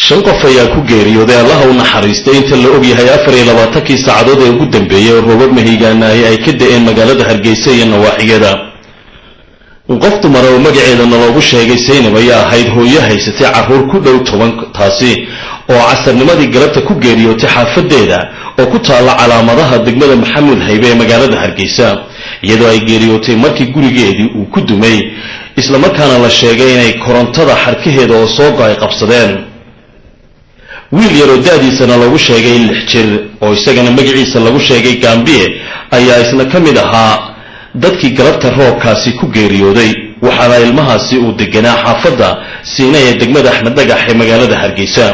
Shan qof ayaa ku geeriyooday, Allaha u naxariistay, inta la ogyahay 24-kii saacadood ee ugu dambeeyey oo roobab mahiigaanaahi ay ka da'een magaalada Hargeysa iyo nawaaxigeeda. Qof dumara oo magaceeda naloogu sheegay Saynab ayaa ahayd hooyo haysatay carruur ku dhow 10, taasi oo casarnimadii galabta ku geeriyootay xaafadeeda oo ku taalla Calaamadaha degmada Maxamuud Haybe ee magaalada Hargeysa, iyadoo ay geeriyootay markii gurigeedii uu ku dumay, islamarkaana la sheegay inay korontada xarkaheeda oo soo go'ay qabsadeen. Wiil yaroo da'diisana lagu sheegay 6 jir oo isagana magaciisa lagu sheegay Gambiye ayaa isna ka mid ahaa dadkii galabta roobkaasi ku geeriyooday, waxaana ilmahaasi uu deganaa xaafadda Siina ee degmada Axmed Dhagax ee magaalada Hargeysa.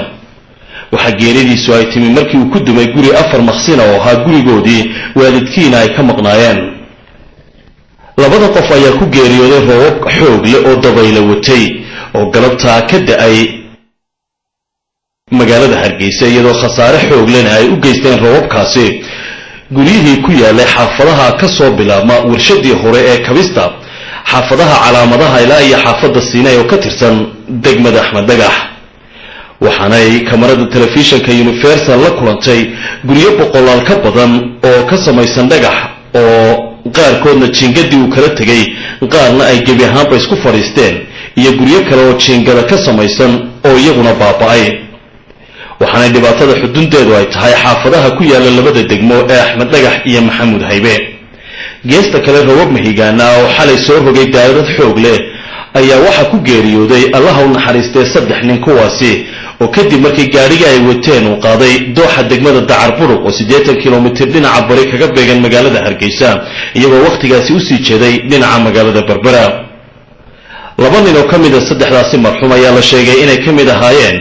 Waxaa geeridiisu ay timi markii uu ku dumay guri afar maqsina oo ahaa gurigoodii, waalidkiina ay ka maqnaayeen. Labada qof ayaa ku geeriyooday roobab xoog leh oo dabayla watay oo galabtaa ka da'ay magaalada Hargeysa, iyadoo khasaare xoog lena ay u geysteen roobabkaasi guryihii ku yaalay xaafadaha ka soo bilaabma warshadii hore ee kabista, xaafadaha Calaamadaha ilaa iyo xaafadda Siinay oo ka tirsan degmada Axmed Dhagax. Waxaanay kamarada telefishinka Universal la kulantay guryo boqolaal ka badan oo ka samaysan dhagax, oo qaarkoodna jiingadii uu kala tegay, qaarna ay gebi ahaanba isku fadhiisteen, iyo guryo kale oo jiingada ka samaysan oo iyaguna baaba'ay. Waxaanay dhibaatada xudunteedu ay tahay xaafadaha ku yaala labada degmo ee Axmed Dhagax iyo Maxamuud Haybe. Geesta kale, roobab mahigaana oo xalay soo rogay daadad xoog leh ayaa waxaa ku geeriyooday, Allaha u naxariistee, saddex nin, kuwaasi oo kadib markii gaadhiga ay wateen uu qaaday dooxa degmada Dacar Buruq oo 80 kilomitir dhinaca bari kaga beegan magaalada Hargeysa, iyagoo wakhtigaasi usii jeeday dhinaca magaalada Berbera. Laba nin oo ka mid a saddexdaasi marxuum ayaa la sheegay inay ka mid ahaayeen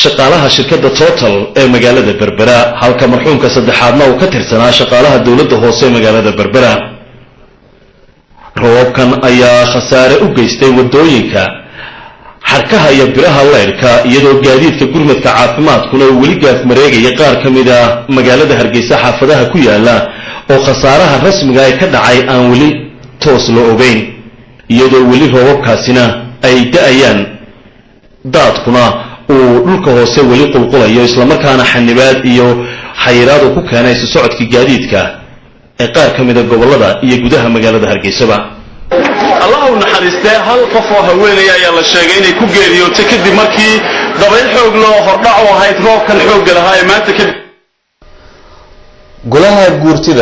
shaqaalaha shirkadda Total ee magaalada Berbera, halka marxuumka saddexaadna uu ka tirsanaa shaqaalaha dowladda hoose ee magaalada Berbera. Roobabkan ayaa khasaare u geystay waddooyinka, xarkaha iyo biraha leydhka, iyadoo gaadiidka gurmadka caafimaadkuna uu weli gaaf mareegaya qaar ka mid ah magaalada Hargeysa xaafadaha ku yaala oo khasaaraha rasmiga ee ka dhacay aan weli toos loo ogeyn, iyadoo weli roobabkaasina ay da'ayaan, daadkuna uu dhulka hoose weli qulqulayo, islamarkaana xanibaad iyo xayiraad uu ku keenay isu socodkii gaadiidka ee qaar ka mida gobollada iyo gudaha magaalada Hargeysaba. Allah u naxariistee, hal qof oo haweenaya ayaa la sheegay inay ku geeriyootay kadib markii dabayl xoog loo hordhac u ahayd roobkan xoogga lahaa ee maanta ka Golaha Guurtida.